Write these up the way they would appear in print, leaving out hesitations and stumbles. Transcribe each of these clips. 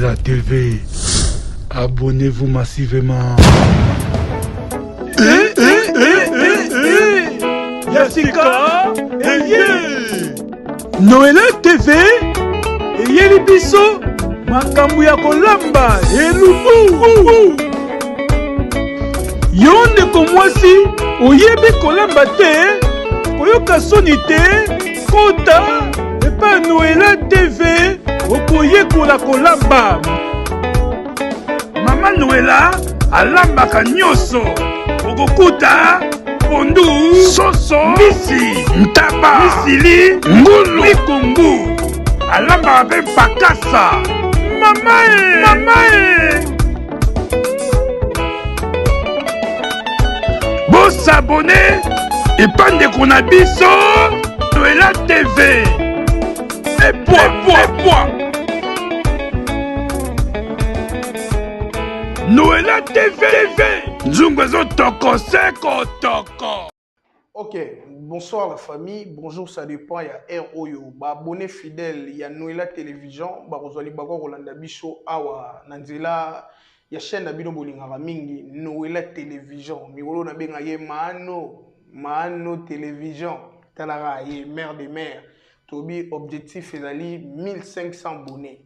Noëlla TV. Abonnez-vous massivement. Eh, eh, eh, eh, eh. Ya sika eye Noëlla TV eyeli biso makambo ya kolamba elubu. Yo ndeko mwasi oyebi kolamba te, koyoka soni te, kota epai Noela TV okoyekola kolamba. Mama Noela alambaka nyonso, okokuta pondu, soso, mbisi, ntaba, misili, ngulu, mikungu. Alambaka mpe mpakasa. Mama e, mama e. Bosabone epa ndeko na biso Noela TV. Epwa, epwa, epwa. Noela TV, TV. Nzungu ezotoko se kotoko. Ok, bonsoir la famille, bonjour ça dépend ya heure oyo ba abonnés fidèles ya Noela Télévision bakozwa libaku ya kolanda biso awa na nzela ya chaîne na bino bolingaka mingi Noela Télévision. Mikolo nabenga ye Maano, Maano Télévision. Talaka ye mère de mère. Tobi objectif ezali 1500 abonnés.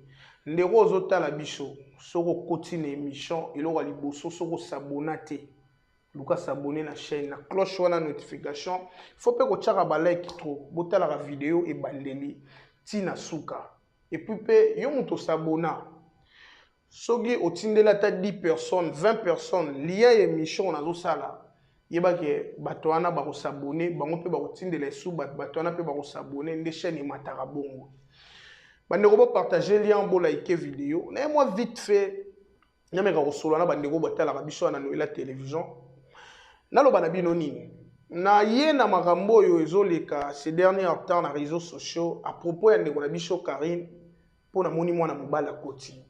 Ndeko ozotala biso soki okoti na émission eloko ya liboso soki osabona te luka s'abonner na chaîne na cloche wana notification faut mpe kotiaka ba like trop botalaka video ebandeli ti na suka et puis mpe yo moto osabona soki otindeli ata 10 personnes 20 personnes lien ya émission nazosala yebake bato wana bakosabone bango mpe bakotindela esu bato bato wana mpe bakosabone nde chaîne emataka bongo. Bandeko bopartage lien, bolike video na ye mwa vite fait nameka kosolola na bandeko batalaka biso wana Noela Télévision. Naloba na bino nini na ye na makambo oyo ezoleka ces derniers temps na réseaux sociaux à propos ya ndeko na biso Karine. Mpo namoni mwana mobali akoti,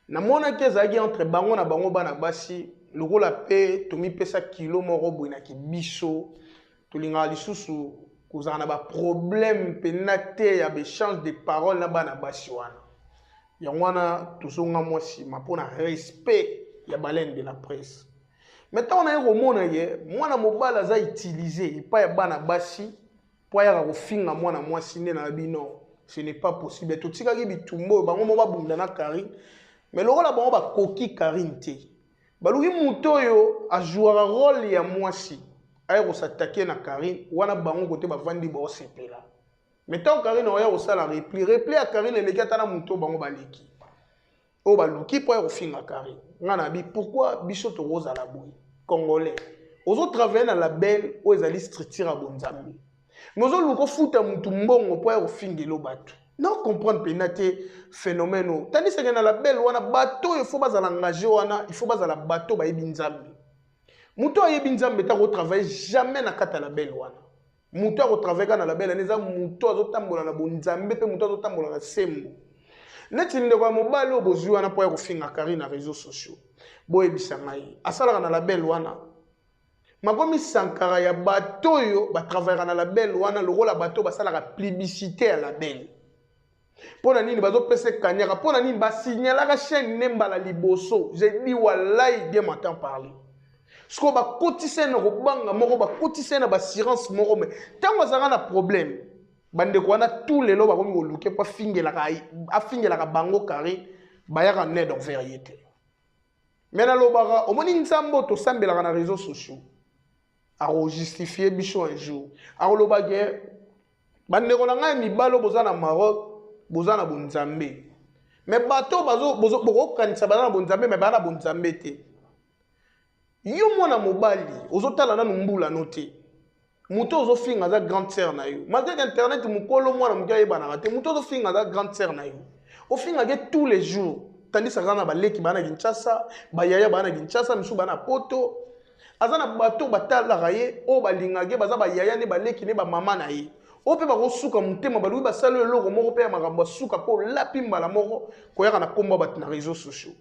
namonaki ezalaki entre bango na bango bana basi, lokola mpe tomipesa kilo moko boye na kibiso, tolingaka lisusu kozala na baproblème mpenza te ya baéchange de parole na bana basi wana. Yango wana tozonga mwa nsima mpona respect ya baleine de la presse. Mais ntango naye komona ye mwana mobali aza utiliser epai ya bana basi mpo ayaka kofinga mwana mwasi, nde na bino ce n'est pas possible. Totikaki bitumba oyo bango mo babunda na Karine, mais lokola bango bakoki Karine te, baluki moto oyo azwaka rôle ya mwasi aya kos'attaquer na Karine wana. Bango kote bavandi baosepela, mais ntango Karine oya kosala repli, repli ya Karine eleki ata na moto oyo bango baleki oyo baluki mpo ya kofinga Karine. Nga na bi pourquoi biso tokozala boye? Congolais ozotravaille na label oyo ezali structure ya bonzambe, mais ozoluka ofuta mutu mbongo mpo ya kofingela bato. Na comprendre mpenza te phénomène oyo, tandis que na label wana bato oyo faut bazala engagé wana, il faut bazala bato bayebi Nzambe. Moto ayebi Nzambe te akotravaille jamais na kati ya label wana. Moto akotravaille kaka na label wana eza moto azotambola na bonzambe mpe moto azotambola na sembo. Neti ndeko ya mobali oyo bozwi wana mpo ya kofinga Karine na réseaux sociaux, boyebisa ngai, asalaka na label wana? Makomi Sankara ya bato oyo batravaillaka na label wana lokola bato basalaka publicité ya label. Mpo na nini bazopesa kanyaka? Mpo na nini basignalaka chaîne ne mbala liboso? J'ai dit wallahi, Dieu m'entend parler. Sikoyo bakotisa ye na kobanga moko, bakotisa ye na baassurance moko, mais ntango azalaka na problème, bandeko wana tout lelo bakomi koluke mpo afingelaka bango Karine, bayaka ned envers ye te. Mais nalobaka, omoni Nzambe oyo tosambelaka na réseaux sociaux akojustifie biso un jour. Akoloba ke bandeko na ngai mibali oyo boza na Maroc, boza na bonzambe, mais bato bokokanisa baza na bonzambe, mais baza na bonzambe te. Yo mwana mobali ozotala nanu mbula no te, moto ozofinga aza grande sœur na yo. Malgré que internet mokolo mwana moke ayebanaka te, moto ozofinga aza grande sœur na yo, ofingake tous les jours, tandis aza na baleki baa na Kinshasa, bayaya baa na Kinshasa, misusu baa na Poto. Aza na bato batalaka ye oyo balingaka ye, baza bayaya ne baleki ne bamama na ye oyo mpe bakosuka motema baluki basala eloko moko mpe ya makambo asuka mpo olapi mbala moko koyaka na nkombo bato na réseaux sociaux.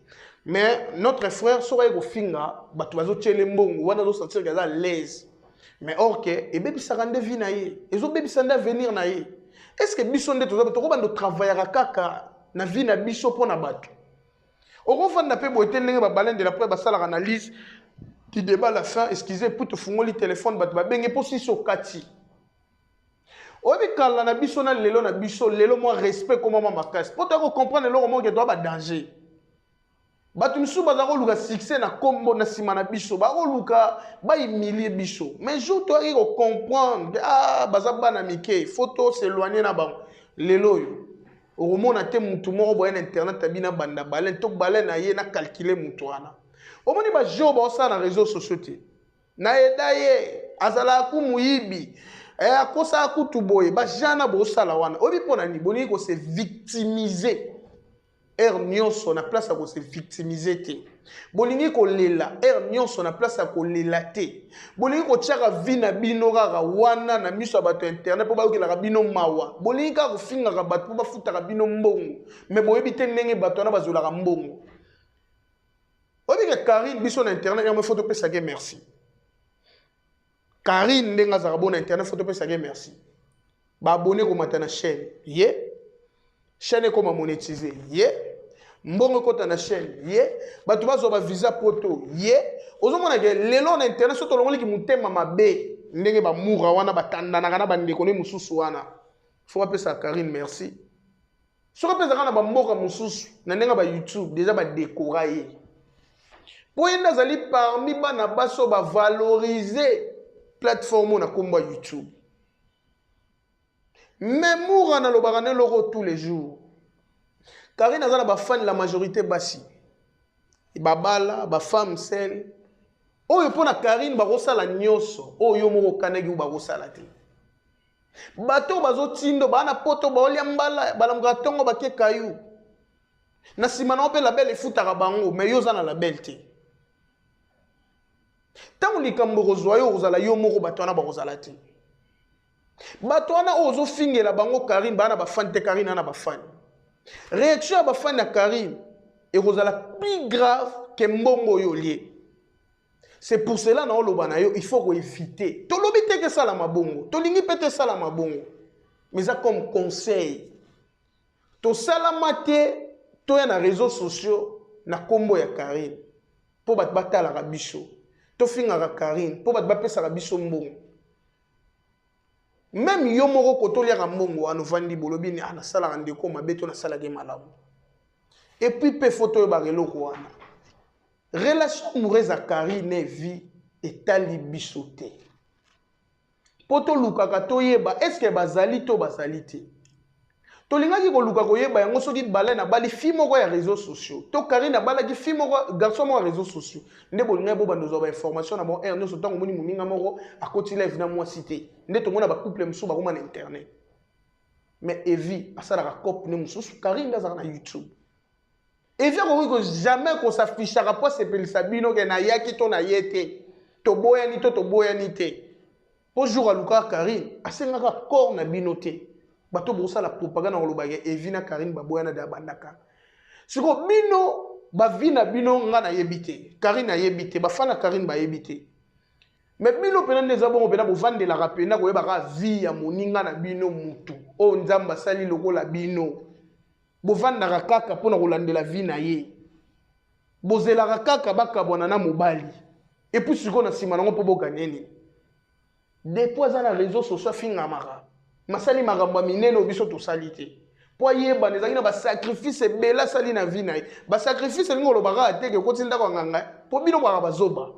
Mais notre frère, soki aye kofinga bato bazotiele mbongo wana, azosentir ke aza à l'aise, mais or ke ebebisaka nde vie na ye, ezobebisa nde avenir na ye. Est ce que biso nde toza tokobanda otravaillaka kaka na vie na biso mpo na bato? Okofanda mpe boye te ndenge babaleine de la presse basalaka analyse du débat à la fin. Excusez, po tofungoli telefone, bato babenge mpo sisi okati. Oyebi, kala na biso na lelo na biso, lelo mwa respect koma mwa makasi, mpo toya kocomprendre eloko moko ke toya badanger. Bato misusu baza koluka succès na nkombo na nsima na biso, bakoluka bahumilie biso. Mais jour toyaki kocomprendre, ah, baza bana mike, faut tos'éloigner na bango. Lelo oyo okomona te mutu moko boye na internet abi na banda baleine to baleine na ye na calcule mutu wana. Omoni bajour baosala na réseau sociaux te, nayeda ye azalaka ku moyibi, akosaka kutu boye. Bajana bosala wana, oyebi mpo na nini? Bolingi kose victimiser heure nyonso na place ya kose victimiser te. Bolingi kolela heure nyonso na place ya kolela te. Bolingi kotiaka vie na bino kaka wana na miso ya bato ya internet mpo bayokelaka bino mawa. Bolingi kaka kofingaka bato mpo bafutaka bino mbongo, mais boyebi te ndenge bato wana bazwelaka mbongo. Oyebi ke Karine, biso na internet yango, faut topesaka merci. Karine, ndenge azalaka bo na internet, faut topesaka merci. Baabonné komata na chaîne ye, chaîne ekoma monétise ye, mbongo ekota na chaîne ye, bato bazwa bavisa poto ye. Ozomona ke lelo na internet, so tolongoliki motema mabe ndenge bamura wana batandanaka na bandeko ne mosusu wana, faut bapesa Karine merci. Soki apesaka na bamboka mosusu na ndenge ya bayoutube, déjà badekora ye, mpo ye nde azali parmi bana basi oyo bavalorize plateforme oyo na nkombo ya YouTube. Mais Mura, nalobaka na eloko tous les jours, Karine aza na bafani, la majorité basi babala, bafemme seules oyo mpo na Karine bakosala nyonso oyo yo moko okanaki oyo bakosala te. Bato oyo bazotindo baa na poto, baolia mbala, balamukaka ntongo, bake kayu na nsima nango mpe label efutaka bango. Mais yo oza na label te. Ntango likambo ekozwa yo, okozala yo moko, bato wana bakozala te. Bato wana oyo ozofingela bango Karine baa na bafani te. Karine ana bafani, réaction ya bafani ya Karine ekozala plus grave ke mbongo oyo olie. C'est pour cela na oloba na yo, il faut koéviter. Tolobi te ke esalama bongo, tolingi mpe te esalama bongo, mais eza comme conseil. Tosalama te toya na réseaux sociaux na nkombo ya Karine mpo bato batalaka biso, tofingaka Karine mpo bato bapesaka biso mbongo. Même yo moko kotoliaka mbongo wana, ovandi, bolobi ni, ah, nasalaka ndeko mabe to nasalaki ye malamu. Et puis mpe faut toyebaka eloko wana: relation amoureuse ya Karine vie etali biso te, mpo tolukaka toyeba est-ce bazali to bazali te. Tolingaki koluka koyeba yango soki baleine abali fille moko ya réseaux sociaux to Karine abalaki fille moko, garçon moko ya réseaux sociaux, nde bolingaki bobanda ozwa bainformation na bango heure nyonso. Ntango omoni moninga moko akoti live na mwasi te, nde tomona bacouple mosusu bakoma na internet. Mais Evi asalaka cope ne mosusu, Karine nde azalaka na YouTube. Evi akoki ko jamais kosafishaka mpo asepelisa bino ke nayaki to na ye te, toboyani to toboyani te. Mpo jour alukaka Karine, asengaka corps na bino te. Bato bosala propagande na kolobaka Evi na Karine baboyana de abandaka. Sikoyo bino bavi na bino, nga nayebi te, Karine ayebi te, bafana Karine bayebi te. Mais bino mpena nde eza bongo, mpena bovandelaka mpena koyebaka vie ya moninga na bino, mutu oyo Nzambe asali lokola bino. Bovandaka kaka mpona kolandela vie na ye, bozelaka kaka bakabwana na mobali, et puis sikoyo na nsima nango mpo boganye nini? Depuis aza na réseau sociaux, afingamaka, masali makambo ya minene oyo biso tosali te mpo ayebana. Ezalaki na basacrifice ebele asali na vie na ye. Basacrifice elingi koloba kaka te ke okoti ndako ya nganga, mpo bino bwaka bazoba.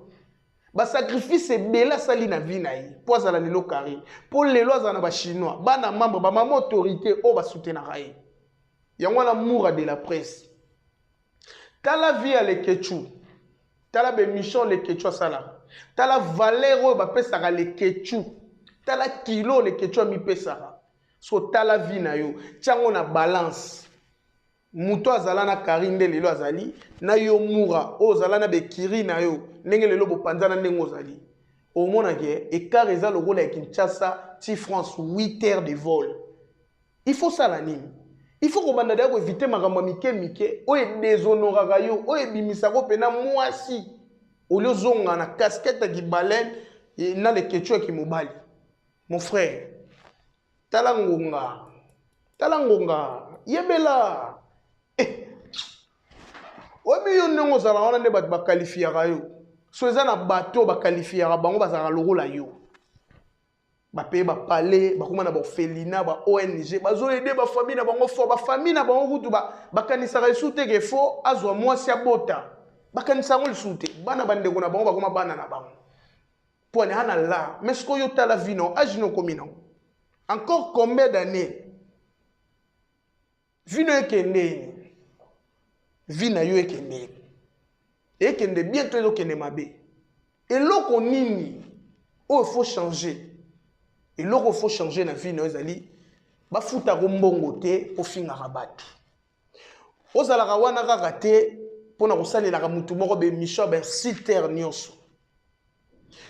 Basacrifice ebele asali na vie na ye mpo azala lelo Karine, mpo lelo azala na bachinois, bana membre, bamama autorité oyo basoutenaka ye. Yango wana, Moura de la presse, tala vie ya Lekechu, tala baémission Lekechu asalaka, tala valeur oyo bapesaka Lekechu, tala kilo Lekechu amipesaka. So tala vie na yo, tiango na balance. Moto azala na Karine nde lelo azali na yo. Mura oyo ozala na bekiri na yo, ndenge lelo bopanzana, ndenge ozali, omonake écart eza lokola ya Kinshasa ti France, 8 heures de vol. Il faut sala nini? Il faut kobanda deya koéviter makambo ya mike mike oyo edéshonoraka yo, oyo ebimisaka mpena mwasi olie ozonga na casquette ya kibaleine na Lekechu ya kimobali. Mon frère, tala ngonga, tala ngonga, yebela, eh. Oyebi yo ndenge ozala wana nde bato bakalifiaka yo. So eza na bato bakalifiaka bango bazalaka lokola yo. Bapaye bapale, bakoma na baorphelinat, ba ONG, bazoyede bafamille na bango fort. Bafamille na bango kutu bakanisaka lisusu te ke fo azwa mwasi abota. Bakanisa yango lisusu te. Bana bandeko na bango bakoma bana na bango. Mpo ani ana la. Mais sikoyo tala vino, age no okomi nango. Encore combien d'années? Vino ekende vie na yo ekende ekende bien to ezokende mabe. Eloko nini oyo faut changer? Eloko faut changer na vie na yo ezali bafutaka mbongo te ofingaka bato. Ozalaka wana kaka te mpona kosalelaka mutu moko ba émission ba insulter nyonso.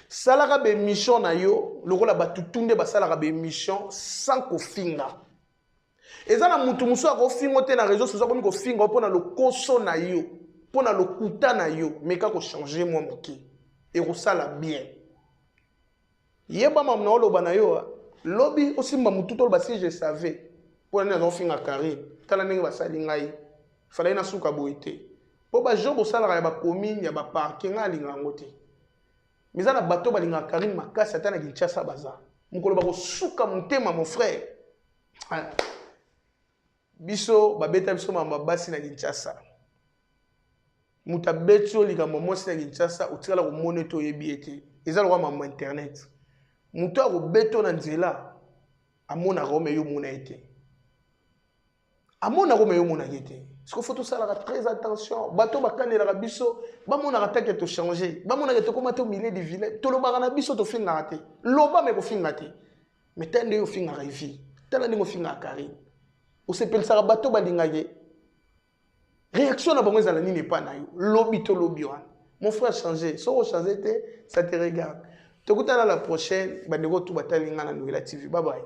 Salaka ba émission na yo lokola bato tu nde basalaka ba émission sans kofinga. Eza na mutu mosusu akofinga te na réseau sociaux, akomi kofinga mpona lokoso na yo, mpona lokuta na yo. Meka kochanger mwa moke, ekosala bien. Yeba mamu na oloba na yo, lobi osimba motu toloba si je savais mpona nini azofinga Karine. Tala ndenge basali ngai, falai nasuka boye te, mpo bajour bosalaka ya bacommune ya baparke, ngai alinga yango te. Mais eza na bato balingaka Karine makasi, ata na Kinshasa baza. Mokolo bakosuka motema, mon frère, biso babeta biso mama basi na Kinshasa. Moto abeti yo likambo mwasi na Kinshasa, otikala komona ete oyebi ye te. Eza lokwa mambo internet. Moto akobeta yo na nzela, amonaka yo, me yo omona ye te. Amonaka yo, me yo omonaka ye te. Siko fo tosalaka très attention. Bato bakanelaka biso, bamonaka take tochange, bamonaka tokóma te au milieu du village. Tolobaka na biso, tofingaka te. Loba, me kofinga te. Me tala ndenge ofingaka evi, tala ndenge ofingaka Karine, osepelisaka bato balingaka ye. Réaction na bango ezala nini epa na yo lobi to lobi wana? Mon frère, change. Soki ochange te, ça te regarde. Tokutana la prochaine. Bandeko tu batali nga na Noela TV, bye bye.